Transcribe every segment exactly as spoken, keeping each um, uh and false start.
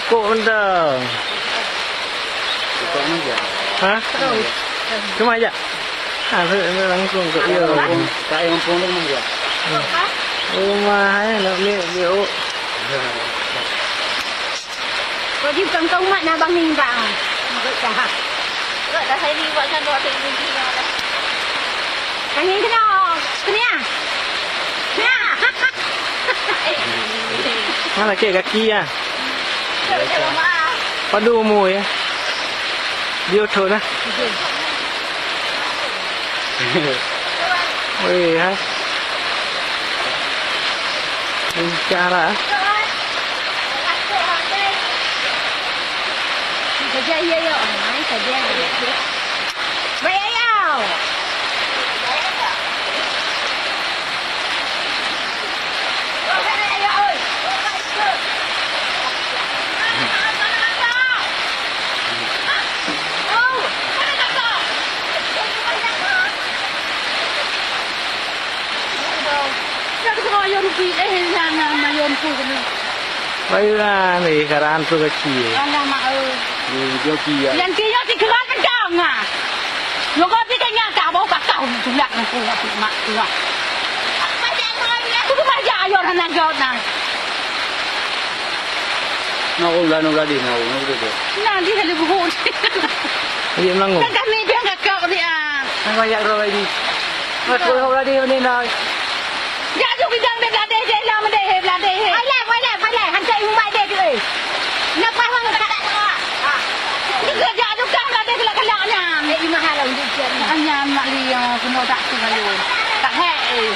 Kok mantong. Kok mantong. Ha? Cuma aja. Ha, langsung ke dia. Ka yang mumpung tu mah ya. Rumah, eh, nak ambil, ambil, oh. Kok di bukan kau mat nak bangun tak? Kok dah. Kok dah hari buat kan dua hari ni dah. Angin kena. Kena. Kena. Mana kek kaki ya? Padu umur ya. Dia thon lah. Weh, ha. Bicara. Saja iya ya, oh, saja. Baik ya. Bayu lah ni, karan tu kecil. Alah, mak, eh. Ni, dia pia. Yang dia di keran pedang, ah. Nyoe ka pi tanya tak bau kakak tulak nang ku mak tuah. Aku tu baca ayo hana jawab nah. Nah, ulah nu gadih, nah, nu gadih. Nah, dia ada buku. Dia melanggung. Kan kami dia kakak dia. Nang ayak roh lagi. Nang roh lagi ni nah. Jak ju bidang deh, bladeh deh, lam deh, bladeh. Ai leh, ai leh, ai leh. Han cok ibu bai deh tu, eh. Nak pahang tak? Ni kerja ju kang bladeh kelak-kelak nyan. Eh, lima halang je, je. Nyan mak liya, kena tak tu lalu. Tak hek, eh.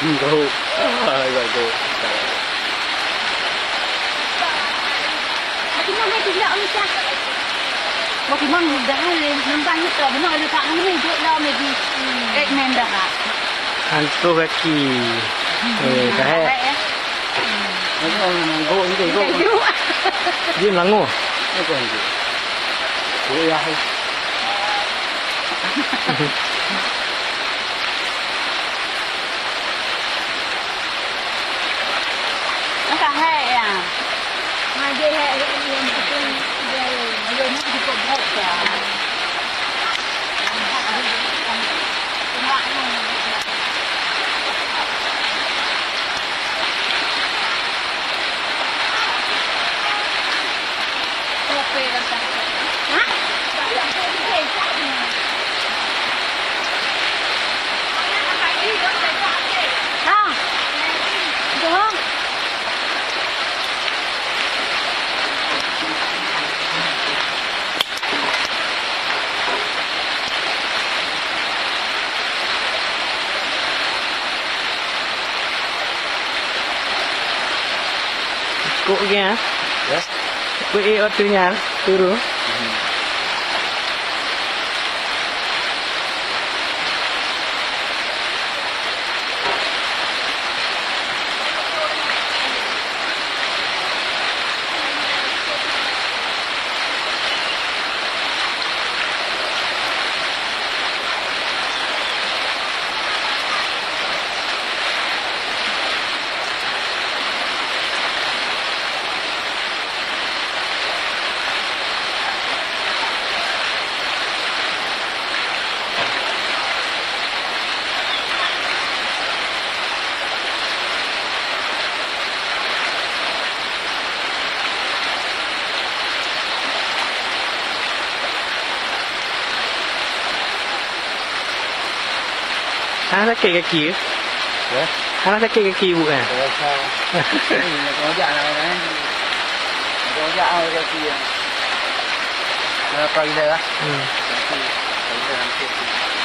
Enggak. Ah, enggak tu. Bagaimana tidak usah? Bagaimana dah leh, nampak ni tak benar ada tak mana duduk dah, maybe. Eh, main dah. Hantu kaki. Eh, kahek. Kahek, ya. Dia melanggur. Apa hantu? Kuliah. Masa hai ya? Ngaji hai, hai, hai, hai, hai, hai, hai, hai, hai, hai, hai, hai. Kok geng, ah? Ya. Kok, eh, waktu nyan turun. Hmm. Hana sakét kaki ke? Ya? Hana sakét kaki ibu kan? Tak rasa. Hmm, nak kena jak nak, kan? Nak kena jak, ah, kaki, ya. Berapa gila lah? Hmm. Kaki, kaki, kaki.